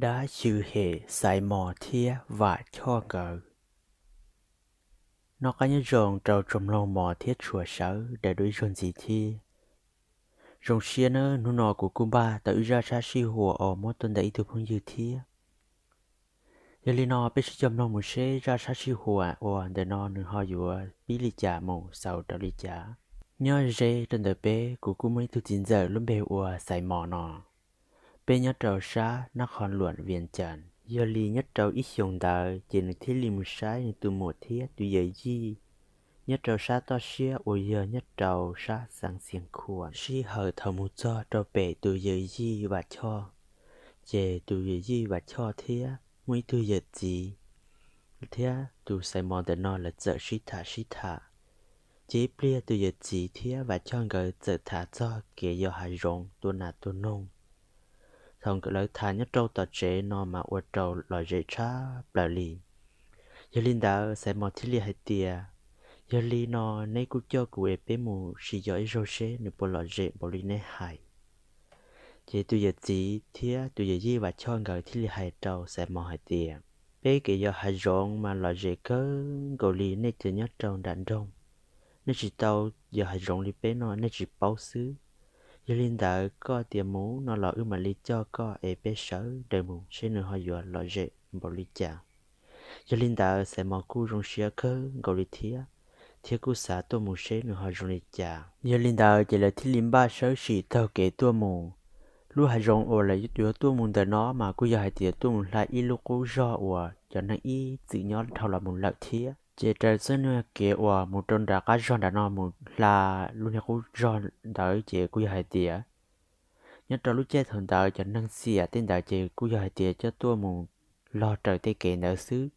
Dab xyw hem Xaiv Mos thiab Vam Choj nkawd. Noj qab nyob zoo rau tsoom mloog mos thiab tshua sawv daws dua ib zaug ntxiv thiab. Zoo siab nawb, hnub no kuv kuj npaj tau ib zaj sab sij huam uas muab tuaj ntawm ib tug phooj ywg thiab. Yog li no peb sib cog mloog mus seb zaj sab sij huam uas ntawm no nws ho yuav pib li cas mus xaus rau li cas. Nyob ze rau ntawm peb, kuv kuj muaj ib tug txiv ntxawm lub npe ua Xaiv Mos no. Peb nyob rau sab Nab Qhov Luam Vias Cas. Yog li nyob rau ib xyoos ntawd ces nws thiaj li mus saib nws tus muam thiab tus yawm yij nyob rau sab toj siab uas yog nyob rau sab Xeev Xias Khuam. Sij hawm thaum mus txog rau pem tus yawm yij Vam Choj, ces tus yawm yij Vam Choj thiab muaj ib tug yawm txiv thiab tus Xaiv Mos ntawm no lawv txawm sib tham sib tham. Ces ib pliag tus yawm txiv thiab Vam Choj nkawd txawm tham txog kev yos hav zoov tua nas tua noog. Thaum nkawd lawv tham nyob rau tom tsev no mas ua rau lom zem tshaj plaws li. Yog li ntawd Xaiv Mos thiaj li hais tias, yog li no neb kuj coj kuv es peb mus sim yos ib zaug seb nws puas lom zem npaum li neb hais. Ces tus yawm txiv thiab tus yawm yij Vam Choj nkawd thiaj li hais rau Xaiv Mos hais tias, peb kev yos hav zoov mas lom zem kawg nkaus li, nej ces nyob rau nram nroog, nej tsis tau yos hav zoov li peb no nej tsis paub xwb. Yog li ntawd koj tias mus no los wb mam li coj koj es peb sawv daws mus seb nws ho yuav lom zem npaum li cas. Yog li ntawd Xaiv Mos kuj zoo siab kawg nkaus li thiab, thiab kuj xav tuaj mus seb nws ho zoo li cas. Yog li ntawd ces lawv thiaj li npaj sawb sim taug kev tuaj mus. Lub hav zoov uas lawv yuav tuaj mus ntawm no mas kuj yog hais tias tuaj mus hla ib lub qub zog uas cov neeg ib txwm nyob dhau los mus lawm thiab. Ces raws txoj niag kev uas mus rau nram qab zog nram no mus hla lub niag qub zog ntawd ces kuj yog hais tias nyob rau lub caij thaum ntawd cov neeg xiam tej ntawd ces kuj yog hais tias coj tuaj mus log raws tej kev ntawd xwb.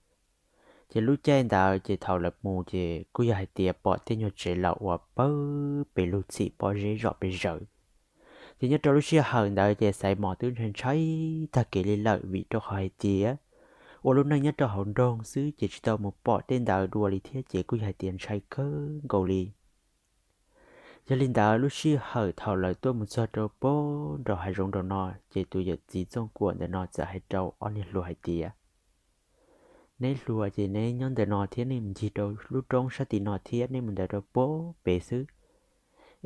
Ces lub caij ntawd ces thaum lawv mus ces kuj yog hais tias pom tej nyuag tsev laus uas pawg pes lug txhim pob zeb zom pes zaws. Ces nyob rau lub sij hawm ntawd ces Xaiv Mos twb ntshai ntshai tag kev li lawm vim rau qhov hais tias ua lub neej nyob rau hauv nroog xwb ces tsis tau mus pom tej ntawd dua li thiab ces kuj yog hais tias ntshai kawg nkaus li. Yog li ntawd lub sij hawm thaum lawv tuaj mus txog rau pob nram hav zoov nram no ces tus yawm txiv Txooj Kuam ntawm no txawm hais rau ob niag hluas hais tias, neb hluas ces neb nyob ntawm no thiab nej mus ncig rau lub roob sab tim no thiab nej mus ntawd rau pob pem xwb,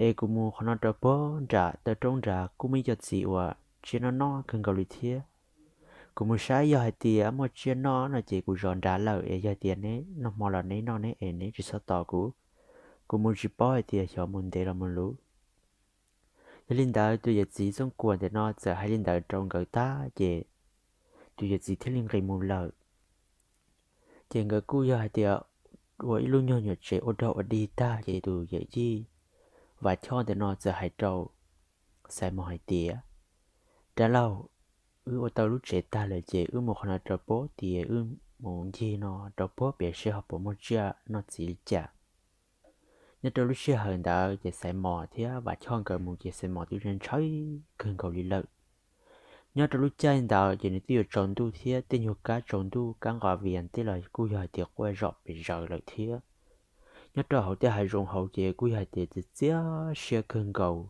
es kuv mus qhov no rau pob nram taw roob nrad kuj muaj ib co txiv uas tsiaj noj noj kawg nkaus li thiab. Kuv mus saib yog hais tias muaj tsiaj noj no ces kuv zov nrad lawm, es yog tias neb noj hmo los neb noj neb es neb tsis txhob tos kuv. Kuv mus tsis paub hais tias xyov mus ntev los mus luv. Yog li ntawd tus yawm txiv Txooj Kuam ntawm no txawm hais li ntawd rau nkawd tag ces tus yawm txiv thiaj li nqis mus lawm. Ces nkawd kuj yog hais tias ua ib lub nyuag nyuam tsev ua dog ua dig tag ces tus yawm yij Vam Choj ntawm no txawm hais rau Xaiv Mos hais tias, dab laug, wb ua tau lub tsev tag lawm ces wb mus qhov no rau pob tias wb mus ncig no rau pob pem seb ho puas muaj tsiaj noj txiv li cas. Nyob rau lub sij hawm ntawd ces Xaiv Mos thiab Vam Choj nkawd mus ces Xaiv Mos twb ntshai kawg nkaus li lawm. Nyob rau lub caij ntawd ces nws twb yuav tsaus ntuj thiab tej nyuag kab tsaus ntuj kab nqos vias tej los kuj yog hais tias quaj zom pes zaws lawm thiab. Nyob rau hauv tej hav zoov hauv ces kuj yog hais tias txias txias siab kawg nkaus.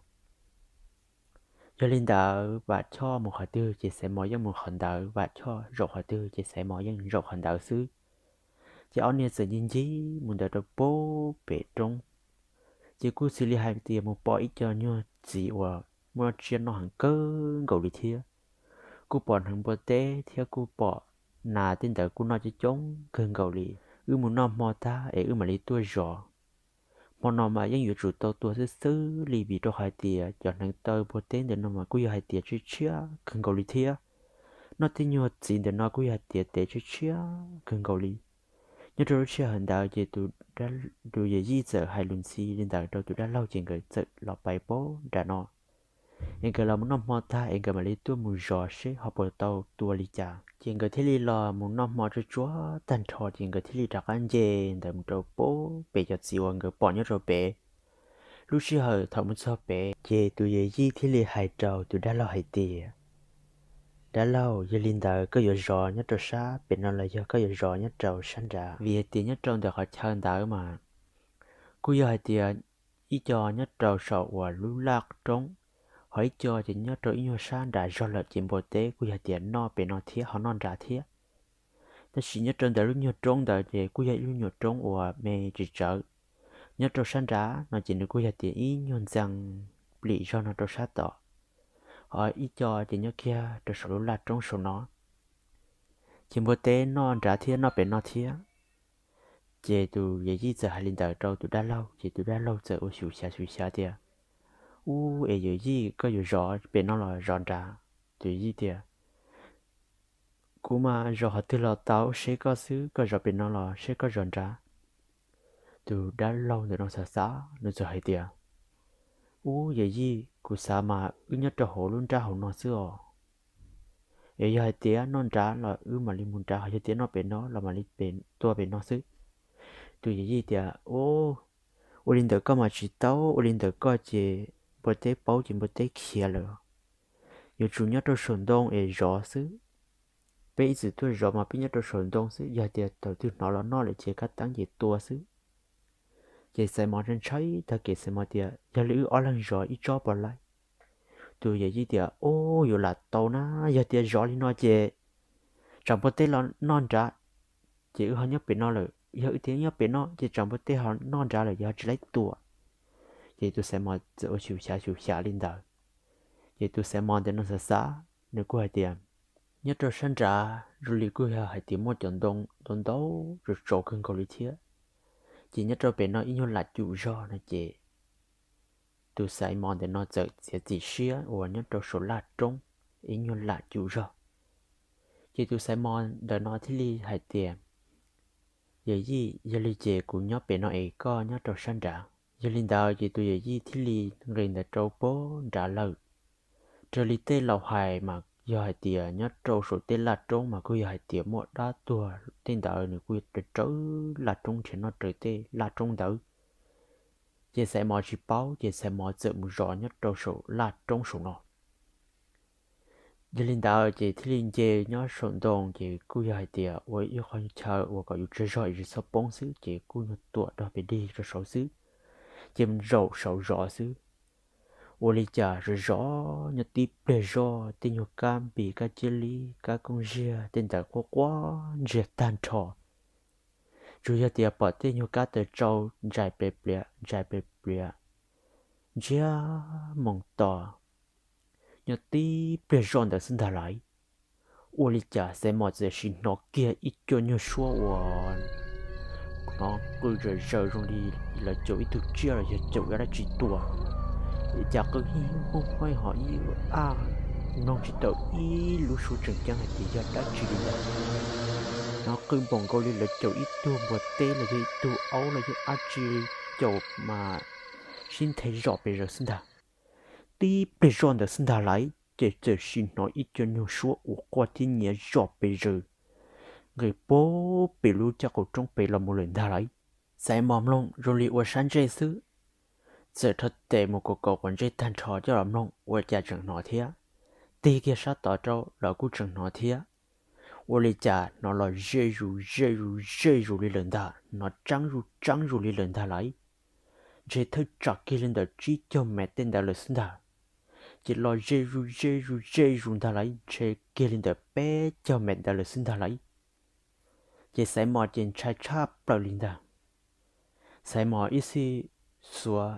Yog li ntawd Vam Choj mus qhov twg ces Xaiv Mos yeej mus qhov ntawd, Vam Choj zaum qhov twg ces Xaiv Mos yeej zaum qhov ntawd xwb. Ces ob niag txawm ncig ncig mus ntawd rau pob pem roob, ces kuj xws li hais tias mus pom ib co nyuag txiv uas muaj tsiaj noj heev kawg nkaus li thiab. Kuj pom hneev npua teb thiab kuj pom nas tej ntawd kuj noj coob coob kawg nkaus li. Wb mus noj hmo tag es wb mam li tuaj zov. Hmo no mas yeej yuav tsum tau tua xwb xwb li vim rau qhov hais tias cov hneev taw npua teb ntawm no mas kuj yog hais tias tshiab tshiab kawg nkaus li thiab. Noj tej nyuag txiv ntawm no kuj yog hais tias tev tshiab tshiab kawg nkaus li. Nyob rau lub sij hawm ntawd ces tus, tus yawm yij txawm hais lus ntxhi li ntawd rau tus dab laug ces nkawd txawm los pais pob nram no, es nkawd los mus noj hmo tag es nkawd mam li tuaj mus zov seb ho puas tau tua li cas. Ces nkawd thiaj li los mus noj hmo tsuag tsuag tag nrho ces nkawd thiaj li rov qab nce ntawd mus rau pob pem cov txiv uas nkawd pom nyob rau pem. Lub sij hawm thaum mus txog pem ces tus yawm yij thiaj li hais rau tus dab laug hais tias, dab laug, yog li ntawd koj yuav zov nyob rau sab pem no los yog koj yuav zov nyob rau sab nrad? Vim hais tias nyob rau ntawm qhov chaw ntawd mas kuj yog hais tias ib co nyob rau saum uas lub laj roob, Ho ib co ces nyob rau ib nyuag sab nram zog lawm ces npua teb kuj yog tias noj pem no thiab ho noj nrad thiab. Tab sis nyob rau ntawm lub nyuag roob ntawd ces kuj yog ib lub nyuag roob uas me tsis tsawv. Nyob rau sab nrad no ces nws kuj yog tias ib nyuag ntxees plim zog no rau sab tod, ho ib co ces nyob kiag rau saum lub laj roob saum no. Ces npua teb noj nrad thiab noj pem no thiab. Ces tus yawm yij txawm hais li ntawd rau tus dab laug ces tus dab laug txawm ua xyum xyav xyum xyav tias, Ub, es yawm yij, koj yuav zov pem no los zov nrad? Tus yawm yij tias, Kuv mas zov qhov twg los tau, seb koj xwb, koj zov pem no los seb koj zov nrad. Tus dab laug ntawm no xav xav nws txawm hais tias, Ub, yawm yij, kuv xav mas wb nyob rau hauv lub nrab hauv no xwb os. Es yog hais tias noj nrad los wb mam li mus nrad, ho yog tias noj pem no los mam li tua pem no xwb. Tus yawm yij tias, Ub, ua li ntawd koj mas tsis tau, ua li ntawd koj ces npua teb paub ces npua teb khiav lawm. Yuav tsum nyob rau saum ntoo es zov xwb. Peb ib txwm tuaj zov mas peb nyob rau saum ntoo xwb, yog tias thaum twg hnov los noj lawm ces kab teeb ces tua xwb. Ces Xaiv Mos ntshai ntshai tag kev, Xaiv Mos tias, Yog li wb ob leeg zov ib tsob puas laib? Tus yawm yij tias, Ub, yuav lam tau na, yog tias zov li no ces tsam npua teb los noj nrad, ces wb ho nyob pem no lawm, yog wb tias nyob pem no ces tsam npua teb ho noj nrad lawm ces ho tsis laib tua. Ces tus Xaiv Mos txawm ua xyum xyav xyum xyav li ntawd. Ces tus Xaiv Mos ntawm no xav xav nws kuj hais tias, Nyob rau sab nrad zoo li kuj yog hais tias muaj cov ntoo ntau ntau tsaus tsaus kawg nkaus li thiab. Ces nyob rau pem no ib nyuag lam cum zog no ces tus Xaiv Mos ntawm no txawm txiav txim siab uas nyob rau saum laj roob ib nyuag lam cum zog. Ces tus Xaiv Mos ntawm no thiaj li hais tias, Yawm yij, yog li ces kuv nyob pem no es koj nyob rau sab nrad. Yog li ntawd ces tus yawm yij thiaj li nqis ntawd rau puag nrad lawm. Raws li tej laus hais mas yog hais tias nyob rau saum tej laj roob mas kuj yog hais tias muaj dab tuag tej ntawd nws kuj raws raws laj roob nrhiav noj raws tej laj roob ntawd. Ces Xaiv Mos tsis paub ces Xaiv Mos txawm mus zov nyob rau saum laj roob saum no. Yog li ntawd ces thiaj li nce nyob saum ntoo ces kuj yog hais tias ua ib qho chaw uas kom yus tsaug zog es tsis txhob poob xwb ces kuj nyuag tuam rog pes dig rau saud xwb, ces zaum saud zov xwb. Ua li cas zov zov nyob tib pliag zoj tej nyuag kab npis kab ciab lib kab koob ziag tej ntawd quaj quaj ntsiag tag nrho. Tsuas yog tias pom tej nyuag kab taws tsau ntsais pliav pliav ntsais pliav pliav ntsiag moos to nyob tib pliag zoj ntawd xwb ntag lauj. Ua li cas Xaiv Mos txawm sim hnov kiag ib co nyuag suab uas hnov qw zom zaws zoo li lawv caum ib tug tsiaj los yog caum dab tsi tuaj. Ua li cas qw hib hub huaib ho ib ab, mloog tsis tau ib lub suab tseem ceeb hais tias yog dab tsi li ntawd. Hnov qw npaum nkaus li lawv caum ib tug npua teb los yog ib tug aub los yog dab tsi caum mas sib nthe zom pes zaws xwb ntag. Tib pliag zoj ntawd xwb ntag lauj, ces txawm sim hnov ib co nyuag suab uas quaj thiab nyiav zom pes zaws nqis puag pem lub caj qaum roob pem los mus lawm ntag lauj. Xaiv Mos mloog zoo li ua sab ntsej xwb, txawm rho tes mus kaus kaus quav ntsej tag nrho coj los mloog ua cas tseem hnov thiab. Tig kiag sab tod rau los kuj tseem hnov thiab. Ua li cas hnov los ze zus ze zus ze zus li lawm ntag, hnov tseeb zus tseeb zus li lawm ntag lauj. Ntshe thawj tsam kiag li ntawm tsib caug mev tej ntawd lawm xwb ntag. Ces los ze zus ze zus ze zus ntag lauj, ntshe kiag li ntawm peb caug mev ntawd lawm xwb ntag lauj. Ces Xaiv Mos ces ntshai tshaj plaws li ntag. Xaiv Mos ib xij xuav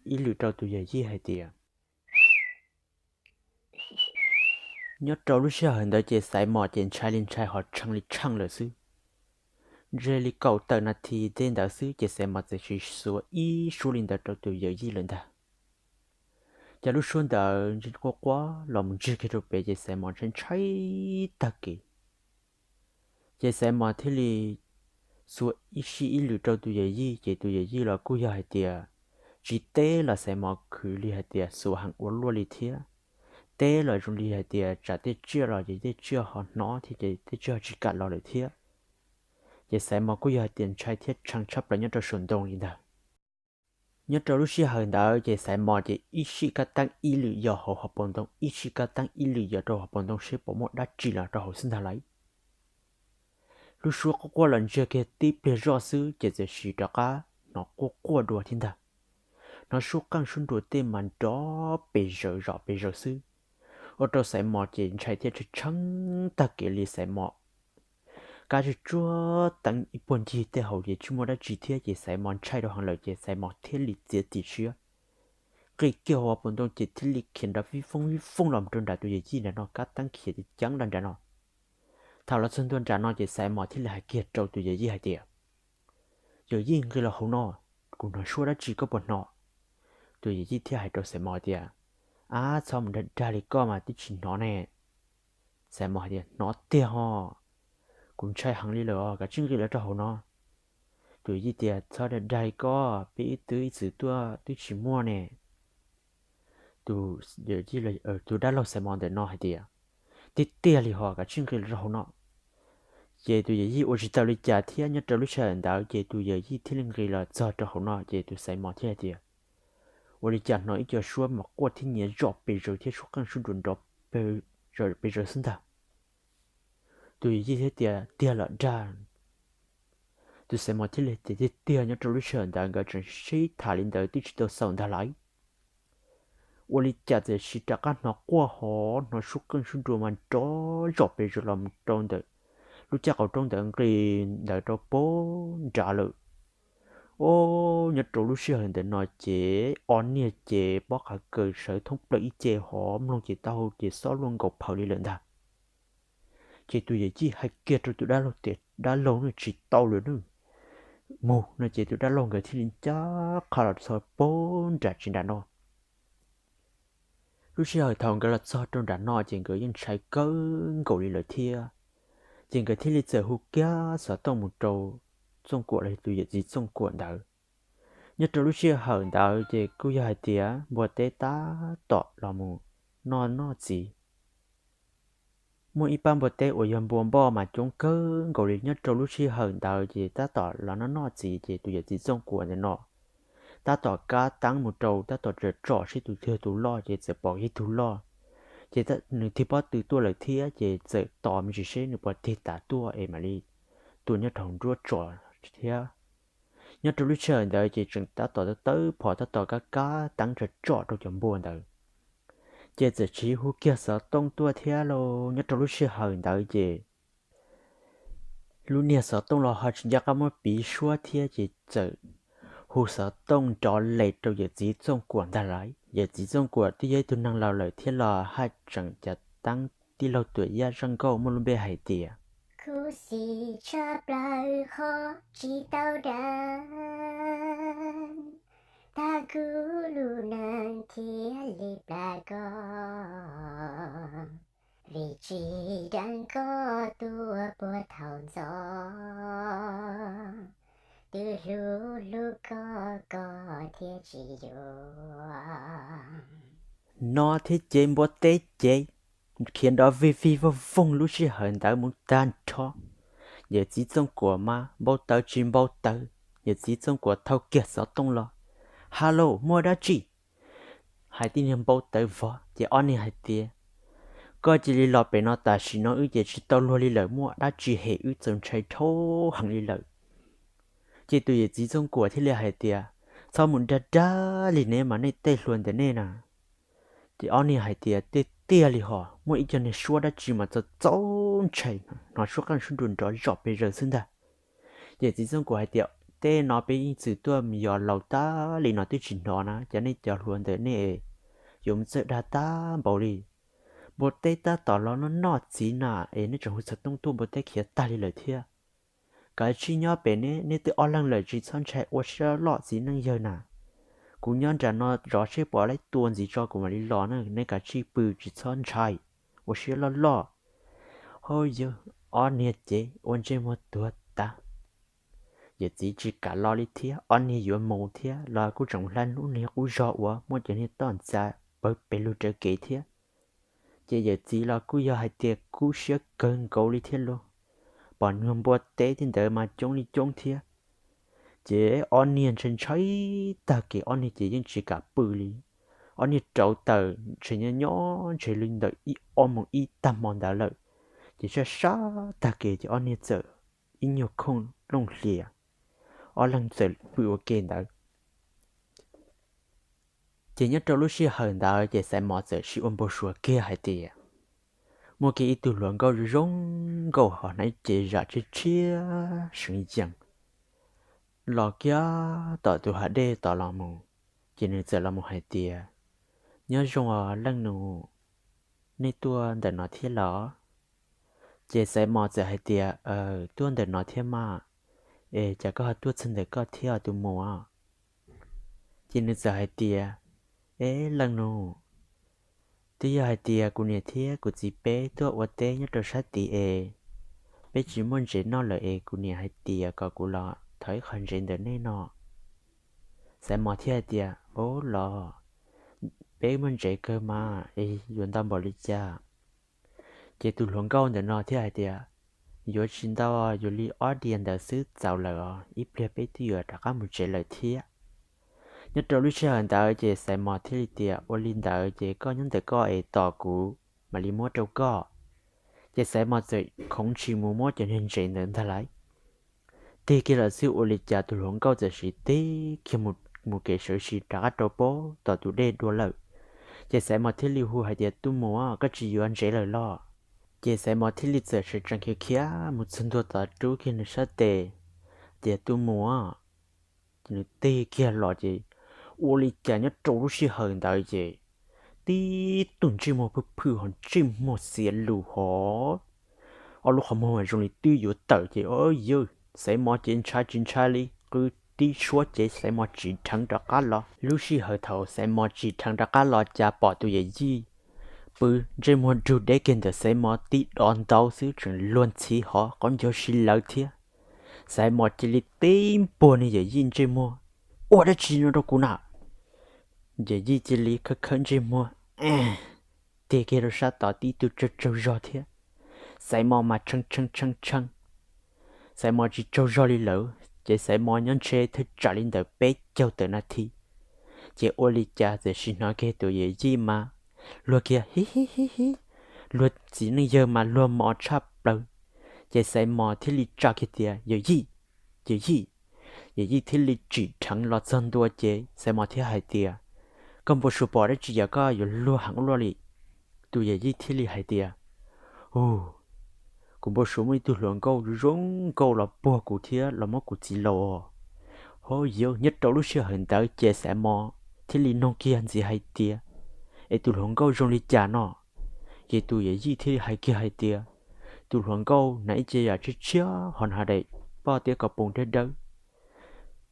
ib lwm rau tus yawm yij hais tias, nyob rau lub sij hawm ntawd ces Xaiv Mos ces ntshai li ntshai ho tshee li tshee lawm xwb. Ntshe li kaum tawm nas this tej ntawd xwb ces Xaiv Mos txawm sim xuav ib suab li ntawd rau tus yawm yij lawm ntag. Ces lub suab ntawd quaj quaj los mus ntsiag kiag rau pem ces Xaiv Mos ntshai ntshai tag kev. Ces Xaiv Mos thiaj li xuav ib sij ib lwm rau tus yawm yij ces tus yawm yij los kuj yog hais tias tsis teb los Xaiv Mos khwv li hais tias xuav heev ua luaj li thiab. Teb los zoo li hais tias tsam tej tsiaj los ces tej tsiaj ho hnov thiab ces tej tsiaj ho tsis kam los lawm thiab. Ces Xaiv Mos kuj yog hais tias ntshai thiab tshee tshaj plaws nyob rau saum ntoo li ntag. Nyob rau lub sij hawm ntawd ces Xaiv Mos ces ib sij kab teeb ib lwm yos hauv hauv paus ntoo, ib sij kab teeb ib lwm yos rau hauv paus ntoo seb puas muaj dab tsi los rau hauv xwb ntag lauj. Lub suab quaj quaj los ntsiag kiag tib pliag zoj xwb ces txawm sim rov qab hnov quaj quaj dua thiab ntag. hnov suab qeej suab nruas tej mas nrov pes zaws zom pes zaws xwb. Ua rau Xaiv Mos ces ntshai thiab tshee tshee tag kev li. Xaiv Mos kab tsuj tsuag teeb ib puag ncig tej hauv ces tsis muaj dab tsi thiab ces Xaiv Mos ntshai rau heev lawm ces Xaiv Mos thiaj li txiav txim siab nqis kiag hauv puas ntoo ces thiaj li khiav nrov vij vooj vij vooj los rau nram tus yawm yij nram no, kab teeb khiav ceev los nram no. Thaum los txog ntua nram no ces Xaiv Mos thiaj li hais kiag rau tus yawm yij hais tias, Yawm yij, nqis los hauv no, kuv hnov suab dab tsi koj puas hnov? Tus yawm yij thiaj hais rau Xaiv Mos tias, Ab, txhob mus dag dag li koj mas twb tsis hnov ne. Xaiv Mos hais tias, Hnov tiag ho, kuv ntshai heev li lawm os, kav tsij nqis los rau hauv no. Tus yawm yij tias, Txhob dag dag li koj, peb ib tug ib txwm tuaj twb tsis muaj ne. Tus yawm yij, tus dab laug Xaiv Mos ntawm no hais tias, Tiag tiag li ho, kav tsij nqis los rau hauv no. Ces tus yawm yij ua tsis tau li cas thiab. Nyob rau lub sij hawm ntawd ces tus yawm yij thiaj li nqis los txog rau hauv no ces tus Xaiv Mos thiaj hais tias, Ua li cas hnov ib co suab mas quaj thiab nyiav zom pes zaws thiab suab qeej suab nruas nrov pes zaws xwb ntag? Tus yawm yij thiaj tias, Tiag los dag. Tus Xaiv Mos thiaj li tias, Tiag tiag. Nyob rau lub sij hawm ntawd nkawd tseem sib tham li ntawd twb tsis tau xaus ntag lauj, ua li cas txawm sis rov qab hnov quaj hov hnov suab qeej suab nruas mas nrov zom pes zaws los mus rau ntawm lub caj qhov rooj ntawd nqis ntawd rau puag nrad lawm. Os, nyob rau lub sij hawm ntawm no ces ob niag ces pob qav kaws sawv thoob plaws ib ce hov mloog ces taub hau ces xob luaj nkaus phawv li lawm ntag. Ces tus yawm yij hais kiag rau tus dab laug tias, Dab laug, nws tsis tau lawm nawb, mus no. Ces tus dab laug nkawd thiaj li ncaj qha los txog puag nram tsev nram no. Lub sij hawm thaum nkawd los txog rau nram no ces nkawd yeej ntshai kawg nkaus li lawm thiab. Ces nkawd thiaj li txawm hu kiag xov tooj mus rau Txooj Kuam los yog tus yawm txiv Txooj Kuam ntawd. Nyob rau lub sij hawm ntawd ces kuj yog hais tias npua teb tab tom los mus noj noj txiv. Muaj ib pab npua teb uas yog npua npoj mas coob kawg nkaus li. Nyob rau lub sij hawm ntawd ces tab tom los noj noj txiv ces tus yawm txiv Txooj Kuam ntawm no tab tom kab teeb mus rau, tab tom tsom tsom seb tus twg tus loj ces txawm pom ib tug loj. Ces nws tig pob tw tuaj lawm thiab ces txawm tos me ntsis seb nws puas tig tav tuaj es mam li tua nyob rau nruab tsom thiab. Nyob rau lub sij hawm ntawd ces tseem tab tom tawb phom tab tom kab kab teeb tsom tsom rau cov npua ntawd. Ces txawm tsiv hu kiag xov tooj tuaj thiab lauj. Nyob rau lub sij hawm ntawd ces lub niag xov tooj los ho tsis nco qab muab piv suab thiab ces txawm hu xov tooj nrov les rau yawm txiv Txooj Kuam ntag lauj. Yawm txiv Txooj Kuam twb yog ib tug neeg laus lawm thiab los haj tseem cov teeb tij laug Tuam Yaj zaj nkauj muaj lub npe hais tias, Khuv xim tshaj plaws ho tsis tau dag, tag kuv lub neej thiaj li plam koj, vim tsis dag koj tuaj puag thaum ntxov, twb hlub hlub koj koj thiaj tsis yuav. No thiab ces npua teb ces khiav nrov vij vij voog voog lub sij hawm ntawd mus tag nrho. Yawm txiv Txooj Kuam mas npau taws tsis npau taws, yawm txiv Txooj Kuam thau kiag xov tooj los, Hello, muaj dab tsi? Hais tib niag npau taws vog ces ob niag hais tias, Koj cia li los pem no tam sim no, wb ces tsis tau luag li lawm, muaj dab tsi hem wb txaus ntshai dhau heev li lawm. Ces tus yawm txiv Txooj Kuam thiaj li hais tias, Txhob mus dag dag li ne mas nej tej hluas ntawm nej na. Ces ob niag hais tias, Tiag tiag li hos, muaj ib co niag suab dab tsi mas txaus txaus ntshai, hnov suab qeej suab nruas nrov zom pes zaws xwb ntag. Yawm txiv Txooj Kuam hais tias, Tej no peb ib txwm tuaj yos laus tag li no twb tsis hnov na, cas nej cov hluas ntawm nej yuav mus txawj dag tag npaum li. Npua teb tab tom los noj noj txiv na, es nej tseem hu xov tooj tuaj, npua teb khiav tag li lawm thiab. Kav tsij nyob pem ne, nej twb ob leeg lawm tsis txhob ntshai, ua siab loj txiv neej yawg na. Kuv nyob nram no zov seb puas laib tua ntxiv tso kuv mam li los na, nej kav tsij pw tsis txhob ntshai, ua siab loj loj. Hauj yawg, ob niag ces ua ntsej muag tuag tas. Yawm txiv tsis kam los li thiab, ob niag yuav mus thiab los kuj tseem hla lub niag qub zog uas muaj cov niag toj ntxas pawg pes lug raws kev thiab. Ces yawm txiv los kuj yog hais tias kub siab kawg nkaus li thiab lauj, pom nyuag npua teb tej ntawd mas coob li coob thiab. Ces ob niag ntshai ntshai tag kev, ob niag ces yeej tsis kam pw li. Ob niag rauv taws ntshe nyob nyob ntshe li ntawm ib ob moos ib tag hmo ntawd lawm, ces sab sab tag kev ces ob niag txawm ib nyuag khooj looj hlias, ob leeg txawm pw ua ke ntawd. Ces nyob rau lub sij hawm ntawd ces Xaiv Mos txawm sib ua npau suav kiag hais tias muaj kiag ib tug hluas nkauj zoo zoo nkauj ho hnav cev zam tshiab tshiab seev yees los kiag tom tus hav dej tod los mus. Ces nws txawm los mus hais tias, nyob zoo os leej nus, nej tuaj ntawm no thiab los? Ces Xaiv Mos txawm hais tias, tuaj ntawm no thiab mas, es cas koj ho tuaj txog ntawm koj thiab os tus muam? Ces nws txawm hais tias, e leej nus, twb yog hais tias kuv niam thiab kuv txiv peb tuaj ua teb nyob rau sab tid es peb tsis muaj ntsev noj lawm es kuv niam hais tias kom kuv los thov ib qho ntsev ntawm nej no. Xaiv Mos thiaj hais tias, o los, peb muaj ntsev kawg mas es yuav ntau npaum li cas? Ces tus hluas nkauj ntawm no thiaj hais tias, yuav tsis ntau, yuav li ob diav ntawd xwb txaus lawm os, ib pliag peb twb yuav rov qab mus tsev lawm thiab. Nyob rau lub sij hawm ntawd ces Xaiv Mos thiaj li tias, ua li ntawd ces koj nyob ntawm koj es tos kuv mam li muab rau koj. Ces Xaiv Mos txawm khoov ntshis mus muab cov niag ntsev ntawd ntag lauj. Tig kiag los xwb ua li cas tus hluas nkauj txawm tig kiag mus kev sawv tsees rov qab rau pem tom tus dej dua lawm. Ces Xaiv Mos thiaj li hu hais tias, tus muam, koj tsis yuav ntsev lawm los? Ces Xaiv Mos thiaj li txawm sawv tsees khiav khiav mus txog ntua tod rub kiag nws sab tes tias, tus muam. Ces nws tig kiag los ces ua li cas nyob rau lub sij hawm ntawd ces tib tug ntsej muag phwj phwj ho ntsej muag xiav lus hov, ob lub qhov muag zoo li twb yuav tawm ces, o yawg, Xaiv Mos ces ntshai tsis ntshai li, qw tib suab ces Xaiv Mos tsim dheev rov qab los. Lub sij hawm thaum Xaiv Mos tsim dheev rov qab los cas pom tus yawm yij pw ntsej muag rug deb kiag ntawm Xaiv Mos tib dov ntau xwb tseem luag ntxhi hov qaub ncaug si lawv thiab. Xaiv Mos cia li tib npuag nws yawm yij ntsej muag, ua dab tsi no rau kuv na? Yawm yij cia li khawb khawb ntsej muag, tig kiag rau sab tod tib tug tsaug tsaug zog thiab. Xaiv Mos mas tshee tshee tshee tshee. Xaiv Mos tsis tsaug zog li lawm ces Xaiv Mos nyob ntshe thawj tsam li ntawd peb caug tawm nas this, ces ua li cas txawm sim hnov kiag tus yawm yij mas luag kiag hib hib hib hib, luag txiv neej yawg mas luag mos tshaj plaws. Ces Xaiv Mos thiaj li tsa kiag tias, yawm yij, yawm yij. Yawm yij thiaj li tsim dheev los txog ntua ces Xaiv Mos thiaj hais tias, koj npau suav pom dab tsi yam koj yuav luag heev ua luaj li? Tus yawm yij thiaj li hais tias, u, kuv npau suav muaj ib tug hluas nkauj zoo nkauj los puag kuv thiab los muab kuv txiv laus. Ho yawg, nyob rau lub sij hawm ntawd ces Xaiv Mos thiaj li noog kiag ntxiv hais tias, es tus hluas nkauj zoo li cas no? Ces tus yawm yij thiaj li hais kiag hais tias, tus hluas nkauj hnav ib ce yam tshiab tshiab ho hnav daim poj tiab ko poom dawb dawb.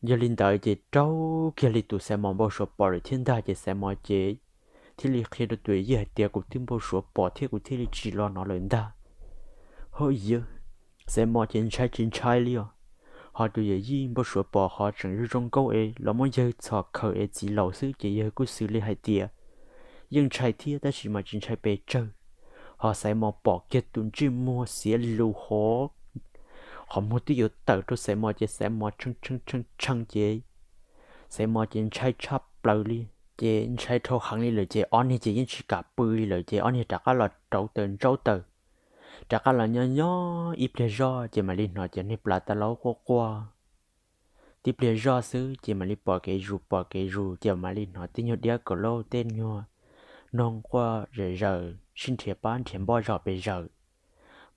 Yog li ntawd ces raug kiag li tus Xaiv Mos npau suav pom lawm thiab ntag ces Xaiv Mos ces thiaj li qhia rau tus yawm yij hais tias, kuv twb npau suav pom thiab kuv thiaj li tsim los no lawm ntag. Ho yawg, Xaiv Mos ces ntshai tsis ntshai li os. Ho tus yawm yij npau suav pom ho tseem zoo zoo nkauj es los muab yawg txhom khaws es txiv laus xwb ces yawg kuj xws li hais tias yeej ntshai thiab tab sis mas tsis ntshai pes tsawg. Ho Xaiv Mos pom kiag tus ntsej muag xiav lus hov, qhov muag twb yuav tawm rau Xaiv Mos ces Xaiv Mos tshee tshee tshee tshee ces Xaiv Mos ces ntshai tshaj plaws li. Ces ntshai dhau heev li lawm ces ob niag ces yeej tsis kam pw li lawm ces ob niag rov qab los rauv taws ntsaub taws, rov qab los nyob nyob ib pliag zoj ces mam li hnov cov niag plas tas laub quaj quaj. Tib pliag zoj xwb ces mam li pom kev zus pom kev zus ces mam li hnov tej nyuag diab kaum lauj tej nyuag noog quaj zom zaws sib nrhiav pab nrhiav npoj zom pes zaws.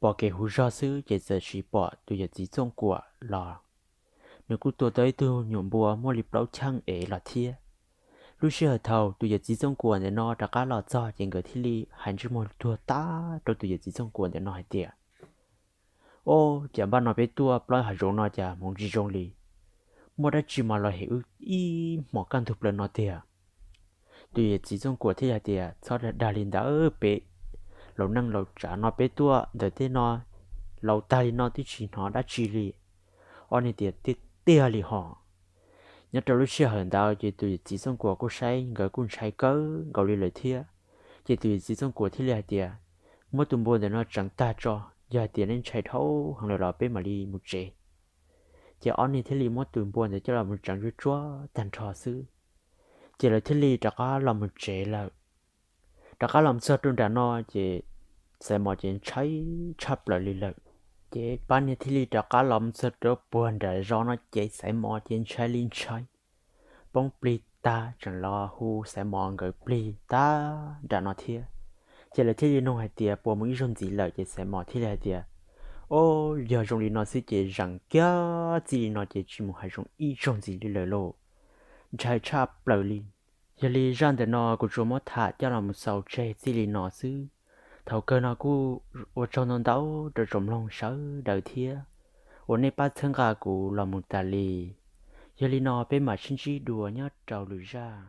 Pom kev huv zog xwb ces txawm sim pom tus yawm txiv Txooj Kuam los. Nws kuj tua tau ib tug nyuam npua muaj li plaub cheej ev los thiab. Lub sij hawm thaum tus yawm txiv Txooj Kuam ntawm no rov qab los txog ces nkawd thiaj li hais ntsej muag tuag tag rau tus yawm txiv Txooj Kuam ntawm no hais tias, o, cas npaj no peb tuaj plaub hav zoov no cas hmoov tsis zoo li, muaj dab tsi mas los hem wb ib hmos kaj ntug plaws no tiag? Tus yawm txiv Txooj Kuam thiaj hais tias, txhob dag li ntawd, peb laus neej laus tsav no peb tuaj ntawm tej no laus tag li no twb tsis hnov dab tsi li. Ob niag tias, tiag tiag li hos. Nyob rau lub sij hawm ntawd ces tus yawm txiv Txooj Kuam kuj saib nkawd kuj ntshai kawg nkaus li lawm thiab. Ces tus yawm txiv Txooj Kuam thiaj li hais tias, muab tus npua ntawm no tseev tag tso, yog hais tias nej ntshai dhau heev lawm los peb mam li mus tsev. Ces ob niag thiaj li muab tus npua ntawd coj los mus tseev tsuag tsuag tag nrho xwb, ces lawv thiaj li rov qab los mus tsev lawm. Rov qab los txog rau nram no ces Xaiv Mos ces ntshai tshaj plaws li lawm. Ces pab niag thiaj li rov qab los mus txog rau puag nram zos no ces Xaiv Mos ces ntshai li ntshai, poob plig tag tseem los hu Xaiv Mos nkawd plig tag nram no thiab. Ces lawv thiaj li nug hais tias puas mus ib zaug ntxiv lawm, ces Xaiv Mos thiaj li hais tias, Ob, yog zoo li no xwb ces zeem kiag txij li no ces tsis mus hav zoov ib zaug ntxiv li lawm lauj. Ntshai tshaj plaws li. Yog li zaj ntawm no kuv tsuas muab tham coj los mus xaus tseg txij li no xwb. Thaum kawg no kuj ua tsaug ntau ntau rau tsoom mloog sawv daws thiab uas nej pab txhawb nqa kuv los mus tas li. Yog li no peb mam sib ntsib dua nyob rau lwm zaj.